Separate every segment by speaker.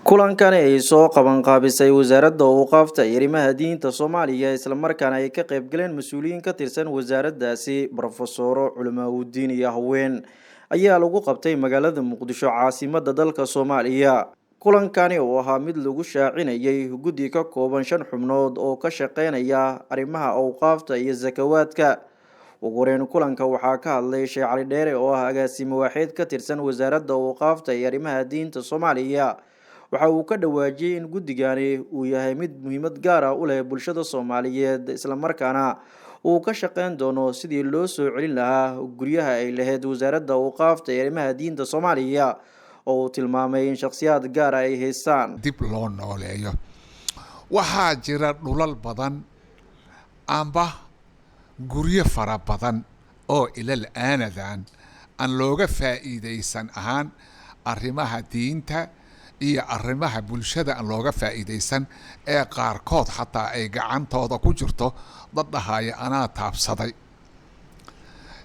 Speaker 1: Kulankani ay soo qabanqaabisay Wasaaradda Awqaafta iyo Arrimaha Diinta Soomaaliya, islamarkaana ay ka qayb galeen mas-uuliyiin ka tirsan wasaaraddaasi, brofesoro, culimaauddiin iyo haween, ayaa lagu qabtay magaalada Muqdisho, caasimadda dalka Soomaaliya. Kulankani oo ahaa mid lagu shaacinayay guddi ka kooban 5 xubnood oo ka shaqeynaya arrimaha awqaafta iyo sakawaadka. Ugu horeyn kulanka waxaa ka hadlay Sheekh Cali Dheere oo ah agaasime waaxeed ka tirsan Wasaaradda Awqaafta iyo Arrimaha Diinta Soomaaliya. Waxa uu ka dhawaajiyey in guddigani uu yahay mid muhiimad gaar ah u leh bulshada Soomaaliyeed, islamarkaana uu ka shaqeyn doono sidii loo soo celin lahaa guryaha ay lahayd Wasaaradda Awqaafta iyo Arrimaha Diinta Soomaaliya, oo uu tilmaamay in shakhsiyaad gaara ay haystaan.
Speaker 2: Dib loo nooleeyo. Waxaa jira dhulal badan amba guryo fara badan oo ilal aanadan aan looga faa'iidaysan ahaan arrimaha diinta iyo arrimaha bulshada aan looga faa'iidaysan, ee qaarkood xataa ay gacantooda ku jirto dad dhahaya anaa taabsaday.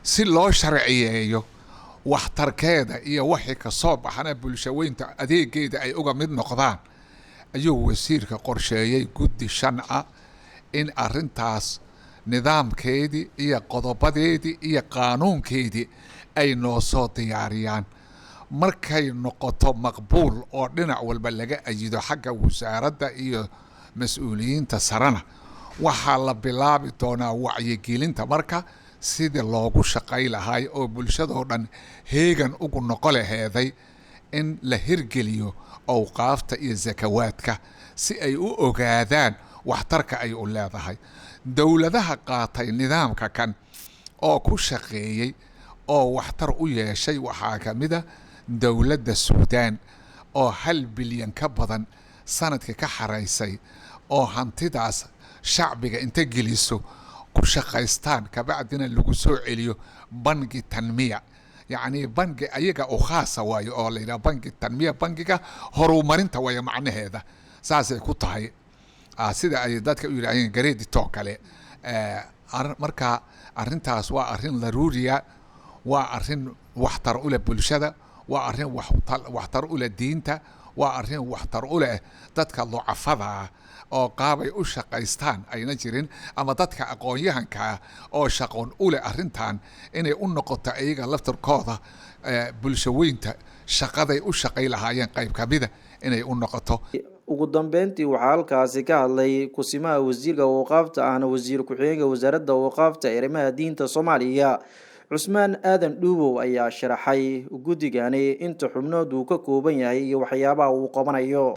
Speaker 2: Si loo sharciyeeyo waxtarkeeda iyo wixii kasoo baxana bulshaweynta adeegeeda ay uga mid noqdaan, ayuu wasiirka qorsheeyey guddi 5 ah in arrintaas nidaamkeedii iyo qodobadeedii iyo qaanuunkeedii ay noo soo diyaariyaan. Markay noqoto maqbuul oo dhinac walba laga ayido xagga wasaaradda iyo mas-uuliyiinta sarena, waxaa la bilaabi doonaa wacyigelinta marka sidii loogu shaqay lahay oo bulshadoo dhan heegan ugu noqo laheeday in la hirgeliyo awqaafta iyo sakawaadka, si ay u ogaadaan waxtarka ay u leedahay. Dowladaha qaatay nidaamka kan oo ku shaqeeyey oo waxtar u yeeshay waxaa ka mid a dowladda Suudaan oo 1 bilyan ka badan sanadkii ka xaraysay, oo hantidaas shacbiga inta geliso ku shaqaystaan, kabacdina lagu soo celiyo bangi tanmiya, yacni bangi ayaga u khaasa waayo oo la yidhaha bangi tanmiya, bangiga horumarinta waayo. Macnaheeda saasay ku tahay sida ay dadka u yidhahdeen gareeditoo kale. Marka arrintaas waa arrin daruuriya, waa arrin waxtar u leh bulshada, waa arrin waxtar u leh diinta, waa arrin waxtar u leh dadka ducafada ah oo qaabay u shaqaystaan ayna jirin, ama dadka aqoon-yahankaa oo shaqoon u leh arrintan inay u noqoto iyaga laftarkooda bulshaweynta shaqaday u shaqay lahaayeen qayb kamida inay u noqoto.
Speaker 1: Ugu dambeyntii waxaa halkaasi ka hadlay kusimaha wasiirka awqaafta ahna wasiir ku-xigeenka Wasaaradda Awqaafta ee Arrimaha Diinta Soomaaliya, Cusmaan Aadan Dhuubow, ayaa sharaxay guddigani inta xubnood uu ka kooban yahay iyo waxyaabaha uu qabanayo.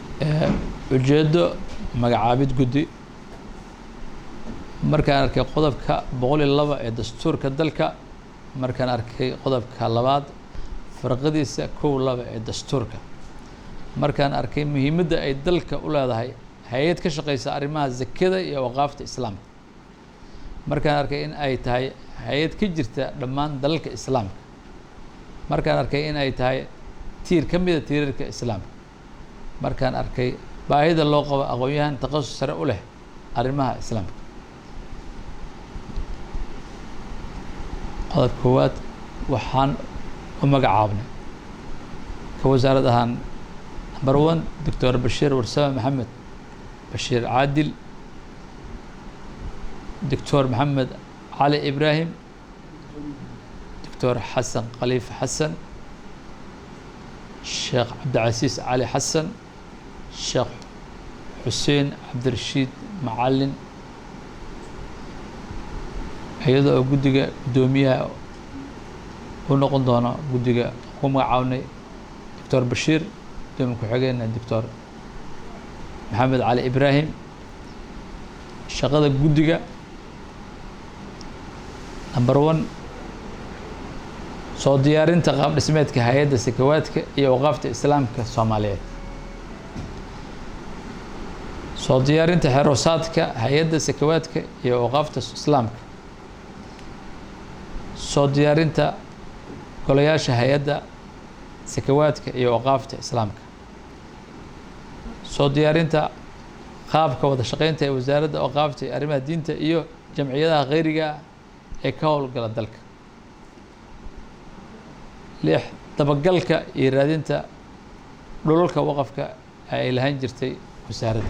Speaker 3: Ujeeddo magacaabid guddi. Markaan arkay qodobka 102 ee dastuurka dalka, markaan arkay qodobka 2aad farqadiisa 1 2 ee dastuurka, markaan arkay muhiimadda ay dalka u leedahay hay-ad ka shaqeysa arrimaha zakada iyo awqaafta islaamka, markaan arkay in ay tahay hay-ad ka jirta dhammaan dalalka islaamka, markaan arkay in ay tahay tiir ka mida tiirarka islaamka, markaan arkay baahida loo qabo aqoon-yahan takhasus sare u leh arrimaha islaamka. Qodob koowaad, waxaan u magacaabnay ka wasaarad ahaan number 1 Doctor Bashiir Warsame Maxamed Bashiir Caadil, Doctor Maxamed Cali Ibraahim, Doctor Xasan Khaliif Xasan, Sheekh Cabdicasiis Cali Xasan, Sheekh Xuseen Cabdirashiid Macalin, iyada oo guddiga guddoomiyaha u noqon doono guddiga ku magacaabnay Doctor Bashiir, gudoomiye ku-xigeenna Doctor Maxamed Cali Ibraahim. Shaqada guddiga number 1, soo diyaarinta qaab dhismeedka hay-adda sakawaadka iyo awqaafta islaamka Soomaaliyeed, soo diyaarinta xeroosaadka hay-adda sakawaadka iyo awqaafta islaamka, soo diyaarinta golayaasha hay-adda sakawaadka iyo awqaafta islaamka, soo diyaarinta qaabka wada shaqeynta ee Wasaaradda Awqaafta iyo Arrimaha Diinta iyo jamciyadaha kheyriga ee ka howlgala dalka. 6, dabagalka iyo raadinta dhulalka waqafka ay lahaan jirtay wasaaradda.